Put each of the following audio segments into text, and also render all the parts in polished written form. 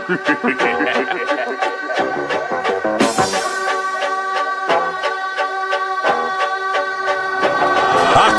I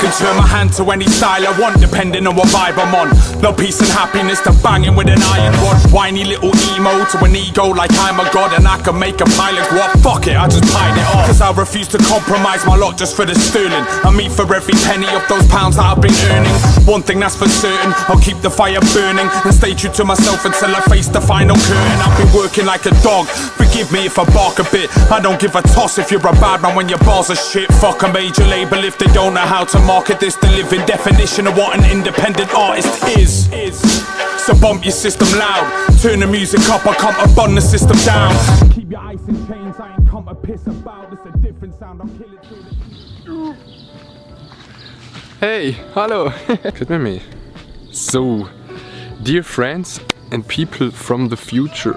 can turn my hand to any style I want, depending on what vibe I'm on. No peace and happiness to banging with an iron rod. Whiny little emo to an ego like I'm a god, and I can make a pile of guap. Fuck it, I just piled it off. Cause I refuse to compromise my lot just for the sterling. I mean for every penny of those pounds that I've been earning. One thing that's for certain, I'll keep the fire burning and stay true to myself until I face the final curtain. I've been working like a dog, forgive me if I bark a bit. I don't give a toss if you're a bad man when your bars are shit. Fuck a major label if they don't know how to market this. The living definition of what an independent artist is. So bump your system loud, turn the music up, I come to bun the system down. Keep your ice in chains, I ain't come to piss about. It's a different sound, I'll kill it through the... Hey, hallo! Hört man mich? So, dear friends and people from the future.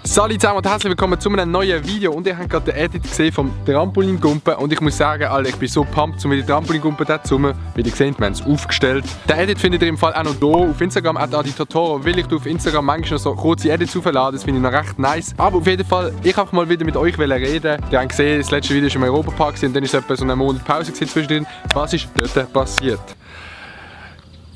Salut zusammen und herzlich willkommen zu einem neuen Video. Und ihr habt gerade den Edit gesehen vom Trampolingumpen. Und ich muss sagen, Alter, ich bin so pumped, um die Trampolingumpen da zu machen. Wie ihr seht, wir haben es aufgestellt. Den Edit findet ihr im Fall auch noch hier auf Instagram, auch die Totoro. Weil ich auf Instagram manchmal noch so kurze Edits aufladen, das finde ich noch recht nice. Aber auf jeden Fall, ich einfach mal wieder mit euch reden. Ihr habt gesehen, das letzte Video war im Europapark und dann ist etwa so eine Monat Pause zwischendrin. Was ist dort passiert?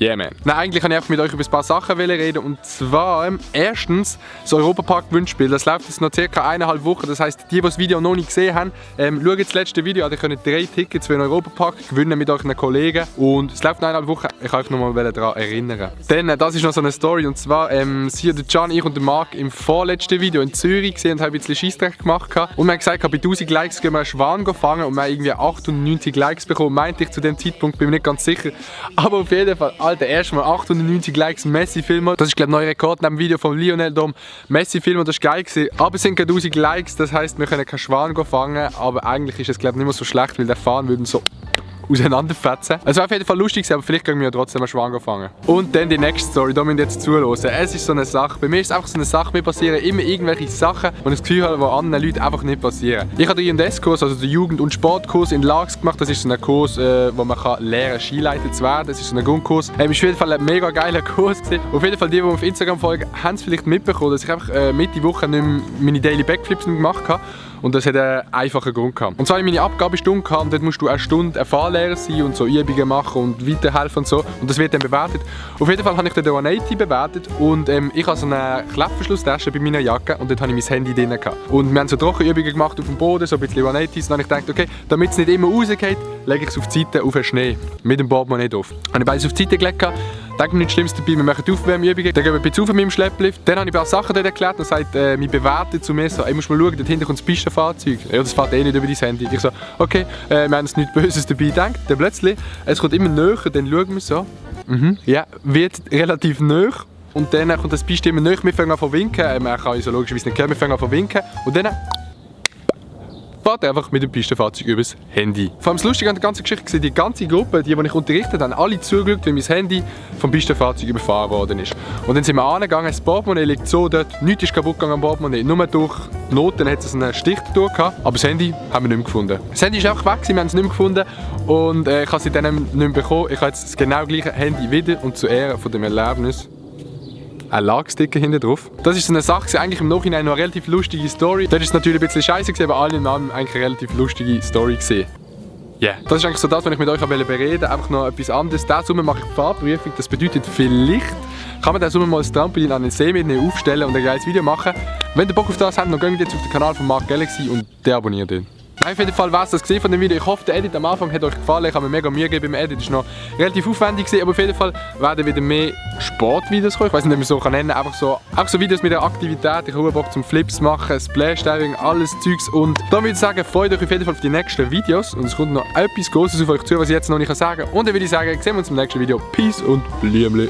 Yeah, man. Nein, eigentlich kann ich einfach mit euch über ein paar Sachen reden. Und zwar, erstens, das Europapark-Wünschspiel. Das läuft jetzt noch ca. 1,5 Wochen. Das heisst, die das Video noch nicht gesehen haben, schaut das letzte Video an. Ihr könnt 3 Tickets für den Europapark gewinnen mit euren Kollegen. Und es läuft noch 1,5 Wochen. Ich kann euch noch mal daran erinnern. Dann, das ist noch so eine Story. Und zwar, sind der Can, ich und der Marc im vorletzten Video in Zürich gesehen und haben ein bisschen Scheissdreck gemacht. Und wir haben gesagt, bei 1000 Likes gehen wir einen Schwan fangen. Und wir haben irgendwie 98 Likes bekommen. Meinte ich zu dem Zeitpunkt, bin mir nicht ganz sicher. Aber auf jeden Fall, Alter, erstmal 890 Likes, Messi-Filmer. Das ist, glaube ich, neuer Rekord neben dem Video von Lionel Dom. Messi-Filmer, das war geil gewesen. Aber es sind keine 1000 Likes, das heisst, wir können keinen Schwan fangen. Aber eigentlich ist es, glaube ich, nicht mehr so schlecht, weil der Fahren würde so auseinanderfetzen. Es war auf jeden Fall lustig, aber vielleicht können wir ja trotzdem einen Schwan fangen. Und dann die nächste Story, da müsst ihr jetzt zuhören. Es ist so eine Sache, bei mir ist es einfach so eine Sache, mir passieren immer irgendwelche Sachen, die ich das Gefühl habe, die anderen Leuten einfach nicht passieren. Ich habe den INDS-Kurs, also den Jugend- und Sportkurs in Lags gemacht. Das ist so ein Kurs, wo man lernen kann, Skileiter zu werden. Das ist so ein Grundkurs. Ist auf jeden Fall ein mega geiler Kurs gewesen. Auf jeden Fall, die mir auf Instagram folgen, haben es vielleicht mitbekommen, dass ich einfach Mitte Woche nicht mehr meine Daily Backflips gemacht habe. Und das hat einen einfachen Grund gehabt. Und zwar habe ich meine Abgabestunde gehabt und dort musst du eine Stunde ein Fahrlehrer sein und so Übungen machen und weiterhelfen und so. Und das wird dann bewertet. Auf jeden Fall habe ich den 180 bewertet und ich habe so eine Klettverschlusstasche bei meiner Jacke und dort habe ich mein Handy drin gehabt. Und wir haben so Trockenübungen gemacht auf dem Boden, so ein bisschen 180s. Und dann habe ich gedacht, okay, damit es nicht immer rausgeht, lege ich es auf die Seite auf den Schnee. Mit dem Portemonnaie drauf. Habe ich beides auf die Seite gelegt. Denke mir nichts Schlimmes dabei, wir machen die Aufwärmübungen, dann gehen wir ein bisschen auf mit dem Schlepplift. Dann habe ich ein paar Sachen dort erklärt und sagt, mein Bewerter zu mir so, ey, musst mal schauen, dort hinten kommt das Pistenfahrzeug. Ja, das fährt eh nicht über dein Handy. Ich so, okay, wir haben uns nichts Böses dabei gedacht. Dann plötzlich, es kommt immer näher, dann schauen wir so. Ja, wird relativ näher. Und dann kommt das Piste immer näher, wir fangen an zu winken. Man kann uns so logischerweise nicht hören, wir fangen an zu winken. Und dann fährt einfach mit dem Pistenfahrzeug übers Handy. Vor allem das Lustige an der ganzen Geschichte war, die ganze Gruppe, die ich unterrichtet habe, alle zugeschaut, wie mein Handy vom Pistenfahrzeug überfahren worden ist. Und dann sind wir angegangen, das Portemonnaie liegt so dort, nichts ist kaputt gegangen am Portemonnaie. Nur durch die Noten hat es einen Stich durch gehabt, aber das Handy haben wir nicht mehr gefunden. Das Handy ist einfach weg, wir haben es nicht mehr gefunden und ich habe es dann nicht mehr bekommen. Ich habe jetzt das genau gleiche Handy wieder und zu Ehren von dem Erlebnis ein Lagsticker hinten drauf. Das ist so eine Sache, eigentlich im Nachhinein noch eine relativ lustige Story. Das ist natürlich ein bisschen scheiße, aber alle in allem eigentlich eine relativ lustige Story gesehen. Yeah. Das ist eigentlich so das, was ich mit euch bereden wollte. Einfach noch etwas anderes. Diesen Sommer mache ich die Fahrprüfung. Das bedeutet, vielleicht kann man diesen Sommer mal das Trampolin an den See mitnehmen, aufstellen und ein geiles Video machen. Wenn ihr Bock auf das habt, dann geht jetzt auf den Kanal von Mark Galaxy und der abonniert ihn. Auf jeden Fall war es das von dem Video. Ich hoffe, der Edit am Anfang hat euch gefallen. Ich habe mir mega Mühe gegeben beim Edit. Das war noch relativ aufwendig, aber auf jeden Fall werden wieder mehr Sportvideos kommen. Ich weiß nicht, wie man es so nennen kann. Einfach so Videos mit der Aktivität. Ich habe Bock zum Flips machen, Splash-Diving, alles Zeugs. Und dann würde ich sagen, freut euch auf jeden Fall auf die nächsten Videos. Und es kommt noch etwas Großes auf euch zu, was ich jetzt noch nicht sagen kann. Und dann würde ich sagen, sehen wir uns im nächsten Video. Peace und Blümli.